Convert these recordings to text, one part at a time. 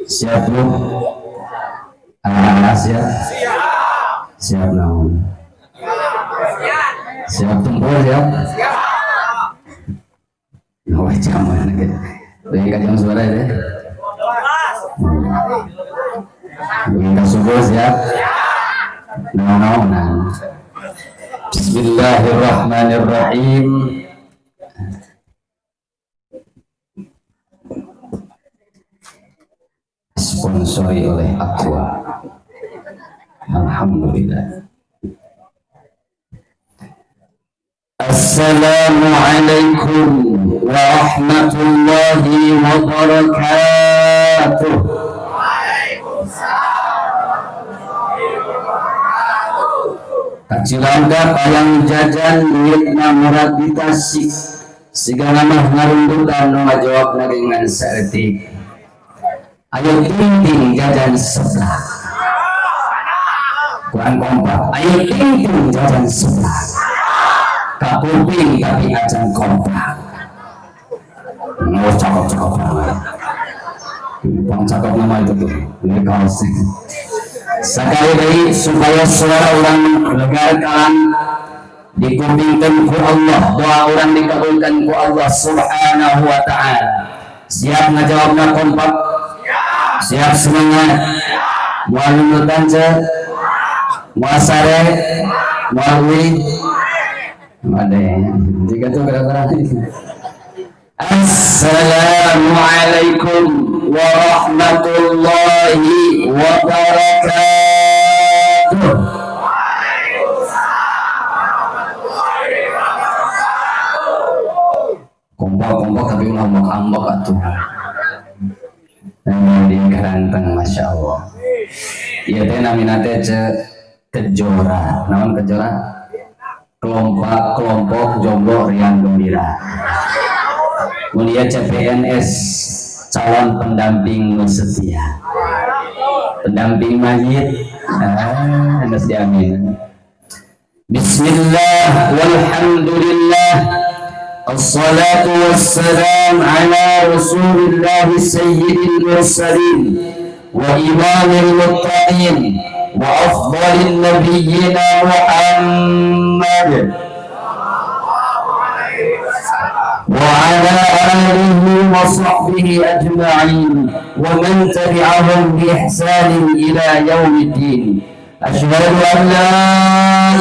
Siap, Bu? Ah, siap. Siap naon? Siap tempur, siap? Siap. Oh, zaman gitu. Dari kacang suara ya. Minta subuh siap? Naon-naonan. Bismillahirrahmanirrahim. Sponsori oleh Aqua. Alhamdulillah. Assalamualaikum warahmatullahi wabarakatuh. Kacilangka payang jajan duitna murad di Tasik. Sigana mah ngarundutan nu ngajawabna ge ngan saeutik. Ayo ting-ting jajan sebelah. Kurang kompak. Ayo ting-ting jajan sebelah. Kakuping tapi acan kompak. Oh, cakep-cakep banget. Bang cakep nama itu tuh. Ini kaos. Sekali lagi supaya suara orang legar kalang dikupingkan ku Allah, doa orang dikabulkan ku Allah Subhanahu wa ta'ala. Siap ngajawabna kompak? Siap semangat? Moal nundutan ce? Moal sare? Moal uih? Ada jika tuh gara-gara. Assalamualaikum warahmatullahi wabarakatuh. Kompak-kompak tapi ulah ambak-ambak atuh. Nah, di Karanteng, Masya Allah. Ieu teh namina teh ce Kejora. Naon Kejora? Kelompok kelompok jomblo riang gembira. Mulia CPNS calon pendamping nu setia, pendamping mayit. Ah, geus diamin. Bismillah walhamdulillah. Assalatu wassalam ala Rasulillah sayyidil mursalin wa imamil muttaqin wa afdalin nabiyyina Muhammad wa ala alihi wa sahbihi ajma'in wa man tabi'ahum bi ihsanin ila yaumiddin. Asyhadu an la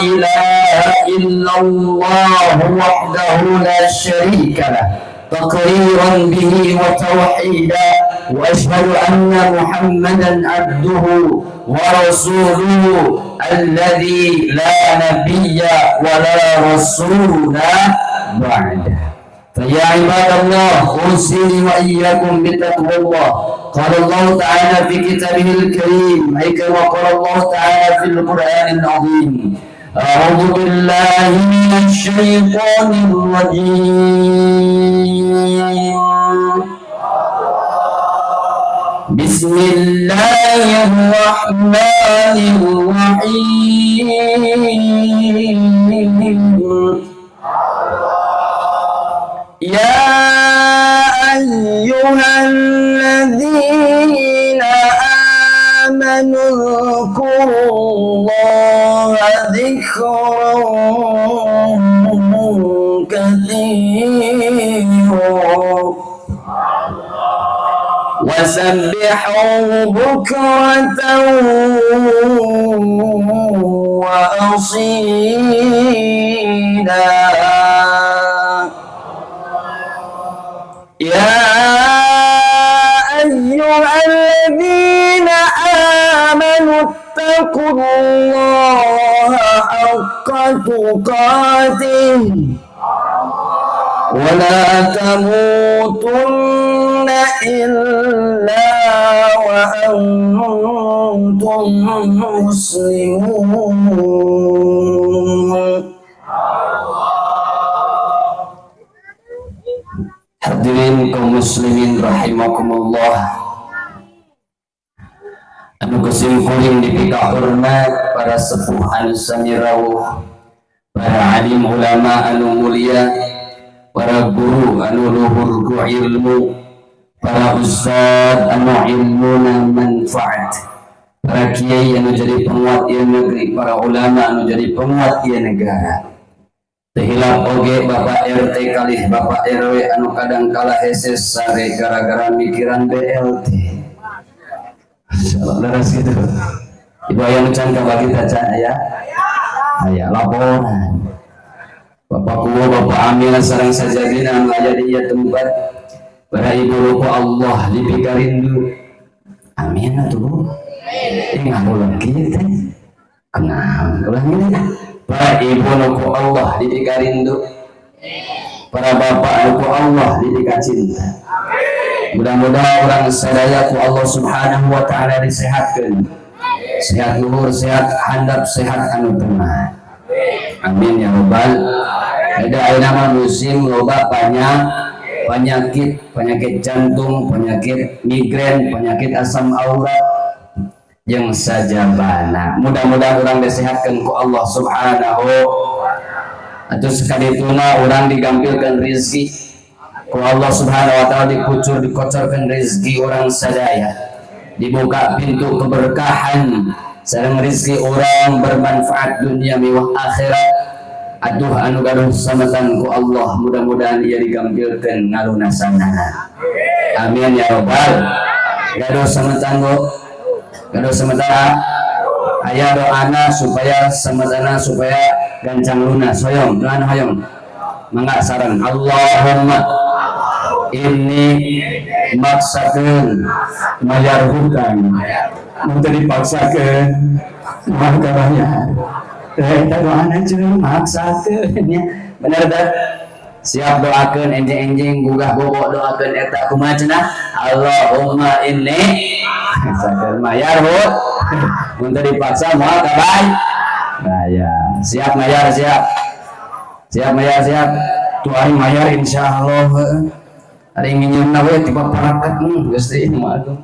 ilaha illallah wahdahu la syarika lah taqriran bihi wa tauhida wa asyhadu anna Muhammadan abduhu wa rasuluhu alladzi la nabiyya wa la rasula ba'da. فيا عباد الله أوصيني وإياكم بتقوى الله. قال الله تعالى في كتابه الكريم، أي كما قال الله تعالى في القرآن العظيم: أعوذ بالله من الشيطان الرجيم. بسم الله الرحمن الرحيم. يا أيها الذين آمنوا اذكروا الله ذكرا كثيرا وسبحوه بكرة وأصيلا. يا أيها الذين آمنوا اتقوا الله حق تقاته ولا تموتن إلا وأنتم مسلمون. Hadirin kaum muslimin rahimakumullah. Anu kesimpuling dipika hormat para sepuh anu sami rawuh, para alim ulama anu mulia, para guru anu luhur ku ilmu, Para ustad anu ilmuna manfaat, para kiai anu jadi penguat ieu negeri, para ulama anu jadi penguat ieu negara. Teu hilap oge Bapak RT kalih Bapak RW anu kadang kala hese sare gara-gara mikiran BLT. Insyaallah leres gitu. Ibu aya nu can kabagi can aya? Aya laporan. Bapak Kuwu, Bapak Amil sareng sajabina anu aya di ieu tempat. Para ibu ku Allah dipikarindu. Amin atuh, Bu. Ini ngarulang kieu teh. Kunaon ulah ngene ah. Para ibu nu ku Allah dipikarindu. Para bapak nu ku Allah dipikacinta. Mudah-mudahan urang sadaya ku Allah Subhanahu wa taala disehatkeun. Sehat luhur, sehat handap, sehat anu tengah. Amin ya robbal. Ada ayeuna mah musim loba banyak penyakit, penyakit jantung, penyakit migrain, penyakit asam urat yang sajabana. Mudah-mudahan urang disehatkan ku Allah Subhanahu atau sekali tuna urang digampilkan rezeki ku Allah Subhanahu wa taala, dikucur dikocorkan rezeki urang sadaya, dibuka pintu keberkahan sareng rezeki urang bermanfaat dunia miwah akhirat. Aduh, anu gaduh sametan ku Allah mudah-mudahan ia digampilkan ngalunasanana. Amin ya robbal. Gaduh sametan, Bu? Gaduh sametan? Aya doana supaya sametana supaya gancang lunas? Hoyong doana, hoyong? Mangga sareng. Allahumma inni maksakeun mayar hutang, mun teu dipaksakeun moal kabayar. Eta doana cenah maksakeun nya. Bener teh? Siap, doakeun enjing-enjing gugah bobo, doakeun eta kumaha cenah? Allahumma inni maksakeun mayar hutang, mun teu dipaksa moal kabay bayar. Siap mayar? Siap, siap mayar? Siap tuh. Aing mayar insyaallah. Ada yang nginjeumna we tiba parakat. Gusti mah aduh.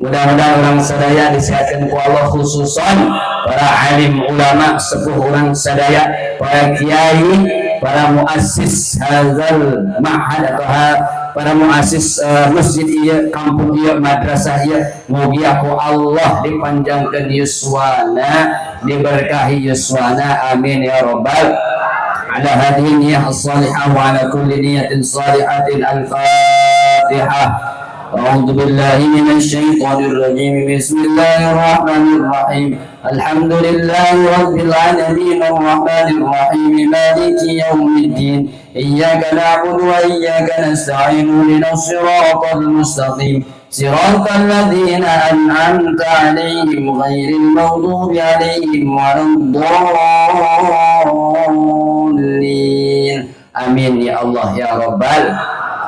Mudah-mudahan urang sadaya disehatkan ku Allah, khususan para alim ulama sepuh urang sadaya, para kiai, para muassis hadzal ma'had atau para muassis masjid ieu, kampung ieu, madrasah ieu. Mugia ku Allah dipanjangkeun yuswana, diberkahi yuswana. Amin ya rabbal. Ala hadhihi niyyah as-salihah wa ala kulli niyatin salihatin. Al-fatihah. أعوذ بالله من الشيطان الرجيم. بسم الله الرحمن الرحيم. الحمد لله رب العالمين، الرحمن الرحيم، مالك يوم الدين. إياك نعبد وإياك نستعين. اهدنا الصراط المستقيم، صراط الذين أنعمت عليهم، غير المغضوب عليهم ولا الضالين. Amin ya Allah ya Rabbal.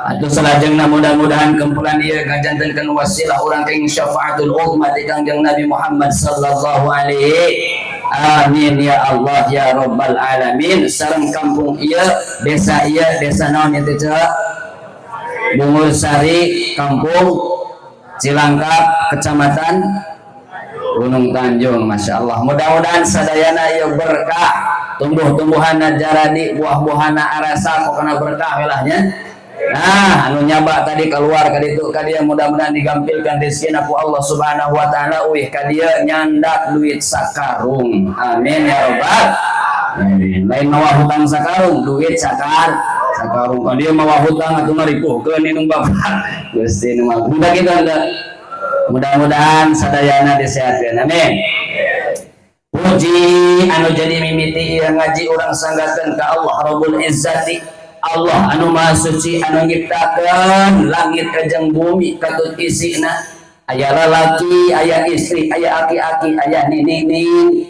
Atau salajengna mudah-mudahan kumpulan ieu ngajantenkeun wasilah urang kenging syafaatul uzma ti Kangjeng Nabi Muhammad sallallahu alaihi. Amin ya Allah ya Rabbal alamin. Sareng kampung ieu, desa ieu, desa naon ieu teh? Bungur Sari, Kampung Cilangkap, Kecamatan Gunung Tanjung. Masya Allah, mudah-mudahan sadayana ieu berkah, tumbuh-tumbuhan jaradi, buah-buahana arasa, pokokna berkah wilahnya. Nah, anu nyaba tadi keluar ka ditu ka dieu, mudah-mudahan digampilkan rezekina ku Allah Subhanahu wa taala, uih ka dieu nyandak duit sakarung. Amin ya rabbal alamin. Lain mawa hutang sakarung, duit sakarung. Ka dieu mawa hutang atuh ngaripuhkeun indung bapak. Gusti nu Maha. Mudah kitu henteu? Mudah-mudahan sadayana disehatkeun. Amin. Puji anu jadi mimiti ieu ngaji urang sanggakeun ka Allah Rabbul Izzati, Allah anu maha suci, anu nyiptakeun langit kajeng bumi katut isina, aya lalaki, aya istri, aya aki-aki, aya nini-ning.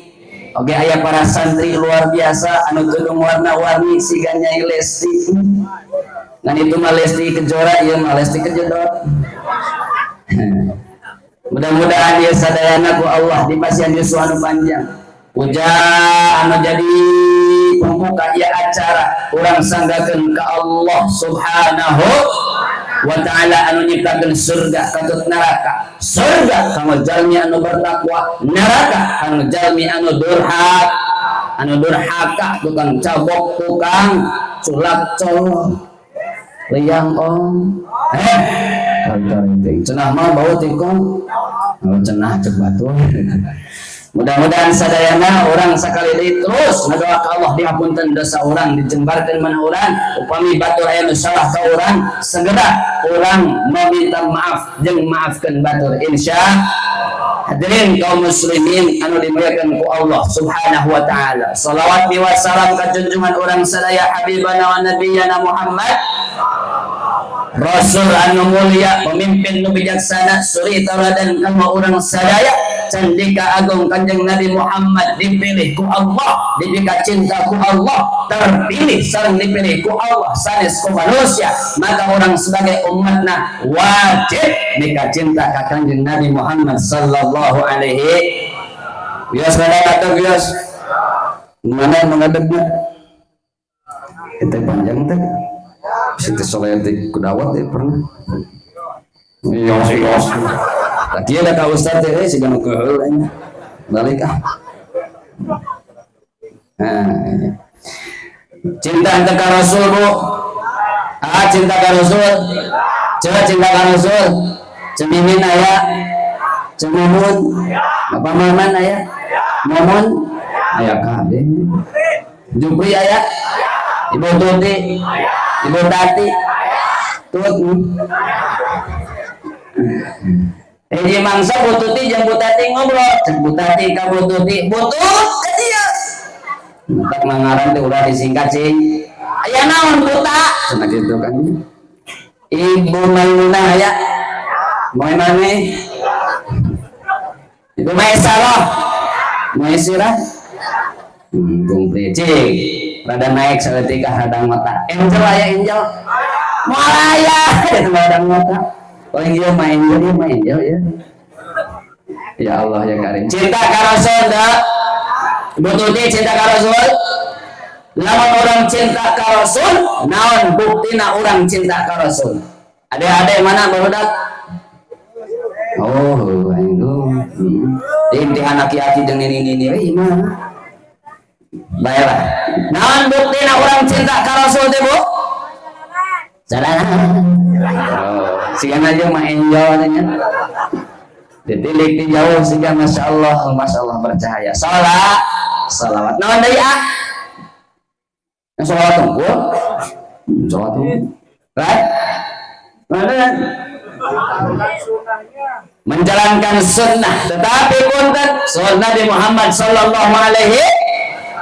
Oke, aya para santri luar biasa anu tudung warna-warni siga Nyai Lesti. Ngan itu mah Lesti Kejora, ieu mah Lesti Kejedot. Mudah-mudahan dia sadayana ku Allah dipasihan yuswa anu panjang. Puja anu jadi pembuka ieu acara urang sanggakeun ka Allah Subhanahu wa taala anu nyiptakeun surga katut neraka. Surga kanggo jalmi anu bertakwa, neraka kanggo jalmi anu durhaka, anu durhaka, tukang cabok, tukang culak colok, liang om. Cenah mah bau tikung. Oh, cenah cek batur. Mudah-mudahan sadayana orang sakali deui terus ngadoa ka Allah dihapunten dosa orang, dijembarkeun mana urang, upami batur aya nu salah ka urang, segera urang meminta maaf jeung maafkeun batur insya. Hadirin kaum muslimin anu dimuliakan ku Allah Subhanahu wa taala. Salawat wa salam ka junjungan urang sadaya habibana wa nabiyana Muhammad, Rasul anu mulia, pemimpin nu bijaksana, suri tauladan kanggo urang sadaya, candika agung Kanjeng Nabi Muhammad dipilih ku Allah, dipika cinta ku Allah, terpilih sareng dipilih ku Allah sanes ku manusia, maka orang sebagai umatna wajib mika cinta ka Kanjeng Nabi Muhammad sallallahu alaihi. Bias mana atau bias mana mengadepnya itu panjang teh. Siti soleh di kudawat ya pernah. Yos yos. Tak kira ka ustaz teh siga nu keheul aing. Balik ah. Nah. Cinta ente ka Rasul, Bu. Ah, cinta ka Rasul. Coba cinta ka Rasul. Cemimin aya. Cemimun. Bapak Maman aya. Momon aya kabeh. Jupri aya. Ibu Tuti. Ibu Tati. Tut. Hiji mangsa Bu Tuti jeung Bu Tati ngobrol. Cek Bu Tati ka Bu Tuti, "Bu Tut, ka dieu." Matak mangaran teh ulah disingkat cing. Aya naon Bu Ta? Cenah kitu kan. Ibu Maimunah aya. Maimunah. Ibu Maisarah. Maisirah. Kumplit cing. Rada naik saeutik rada ngota. Angel aya angel. Moal aya itu rada ngota. Oh iya mah angel ya mah angel ya. Ya Allah ya Karim. Cinta ka Rasul da. Bu Tuti cinta ka Rasul. Lamun orang cinta ka Rasul, naon buktina orang cinta ka Rasul? Adik-adik mana barudak? Oh, itu. Imtihan aki-aki jeung nini-nini we mah. Baiklah. Naon buktina orang cinta ka Rasul teh, Bu? Salah. Oh, siga aja mah angel nya. Ditilik di jauh siga Masya Allah, Masya Allah bercahaya. Salat, salawat. Naon deui ah? Yang salawat tunggu. Salawat tunggu. Right? Mana? Menjalankan sunnah, tetapi punten sunnah Nabi Muhammad sallallahu alaihi,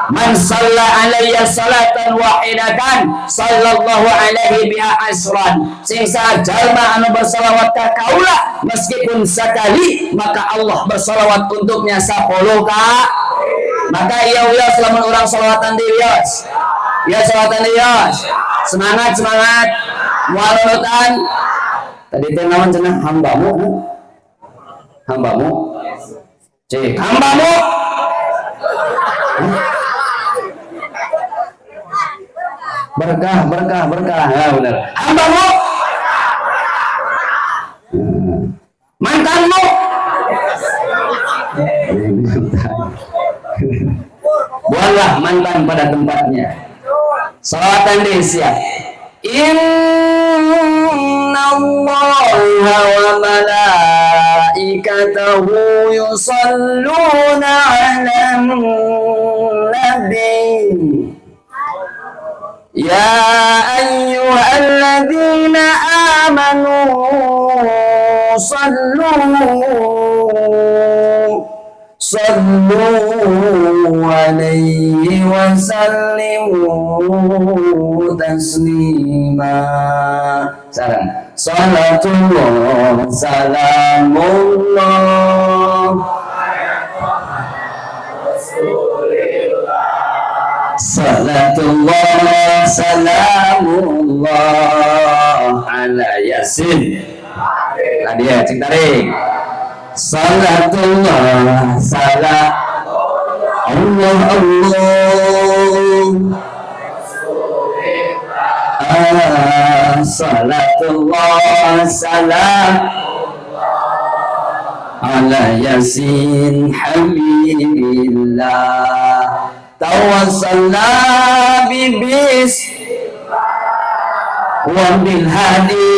man shalla alayya salatan wahidatan sallallahu alaihi biha asran, sing jalma anu bersalawat ka kaula meskipun sekali maka Allah bersalawat untuknya 10 ka. Maka iya wios lamun urang salawatan di wios ya, salawatan di wios, semangat semangat mualunutan tadi teh naon cenah, hambamu hambamu cik hambamu. Berkah berkah berkah ya benar hambamu mantanmu. Buanglah mantan pada tempatnya. Salawatan di siap. Inna Allaha wa malaikatahu yusalluna 'alan nabi. Ya ayyuhalladzina amanu sallu alaihi wa sallimu taslima. Sarang salatullah salamullah salatullah salamullah ala yasin. Tadi ya cing tarik salatullah salam Allah Allah salatullah salam ala yasin habibillah tawassalna bibis Wa bil hadi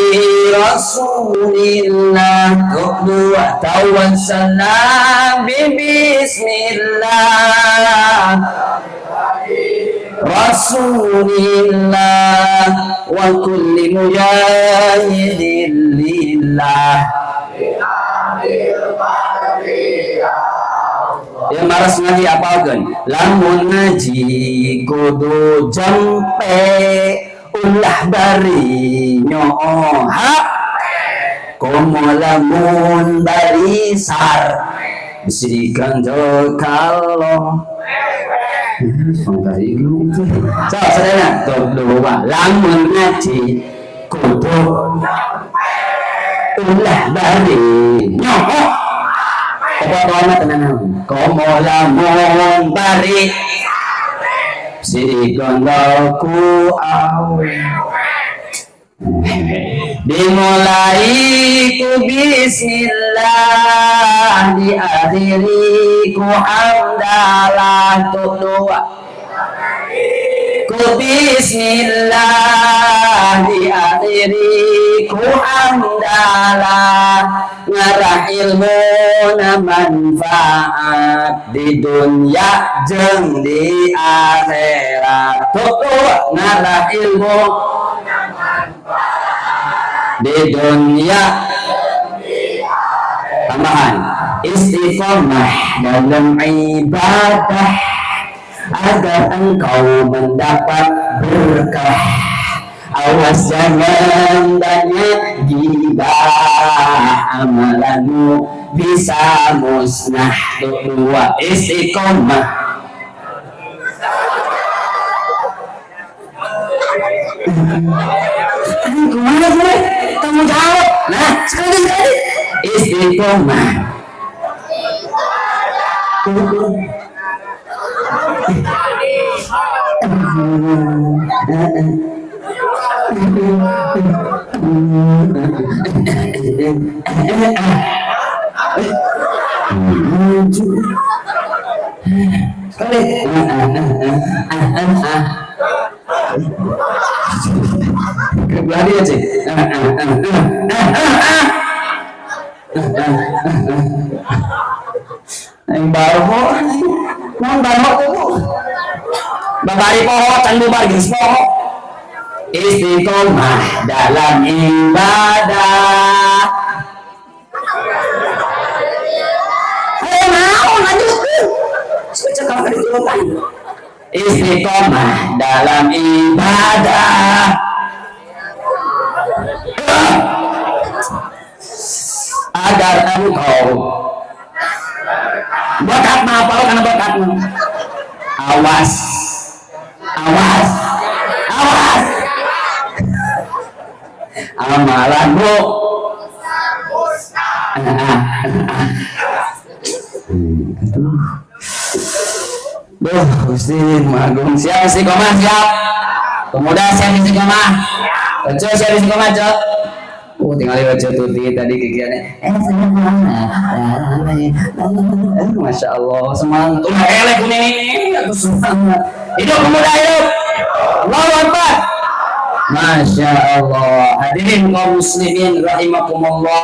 Rasulillah. Dua tawassalna bi bismillah Rasulillah wa kulli mujahidin lillah. Ya maras ngaji apalkeun lamun ngaji kudu jampe ulah bari nyoha komo lamun bari sar bisi diganjel kalau so sadayana dua lamun ngaji kudu ulah bari nyoho apa tenan komo lamun bari si gondolku awe. Dimulai ku bismillah, diakhiri ku hamdalah. Tuh dua ku bismillah, diakhiri ku hamdalah. Ngarah ilmu na manfaat di dunia jeung di akhirat. Tuh ngarah ilmu di dunia tambahan istiqomah dalam ibadah agar engkau mendapat berkah. Awas jangan banyak gibah, amalanmu bisa musnah. Dua istiqomah. Kemana gue? Tanggung jawab. Nah, sekali sekali istiqomah. Sekali. Berani aja. Yang baru, nang baru tuh, babari poho, can bubar geus poho. Istiqomah dalam ibadah. Ayo mau lanjutkan. Cekal diturutan. Istiqomah dalam ibadah agar engkau berkat maaf karena berkatmu. Awas, awas, awas, amalanmu. Duh, Gusti Magung siap istiqomah siap. Pemuda siap istiqomah. Ojo siap istiqomah, Cok. Tinggal wajah tuti tadi kegiatannya. Masya Allah, semangat. Elek ini, semangat. Hidup pemuda hidup. Allahu Akbar. Masya Allah. Hadirin kaum muslimin rahimakumullah.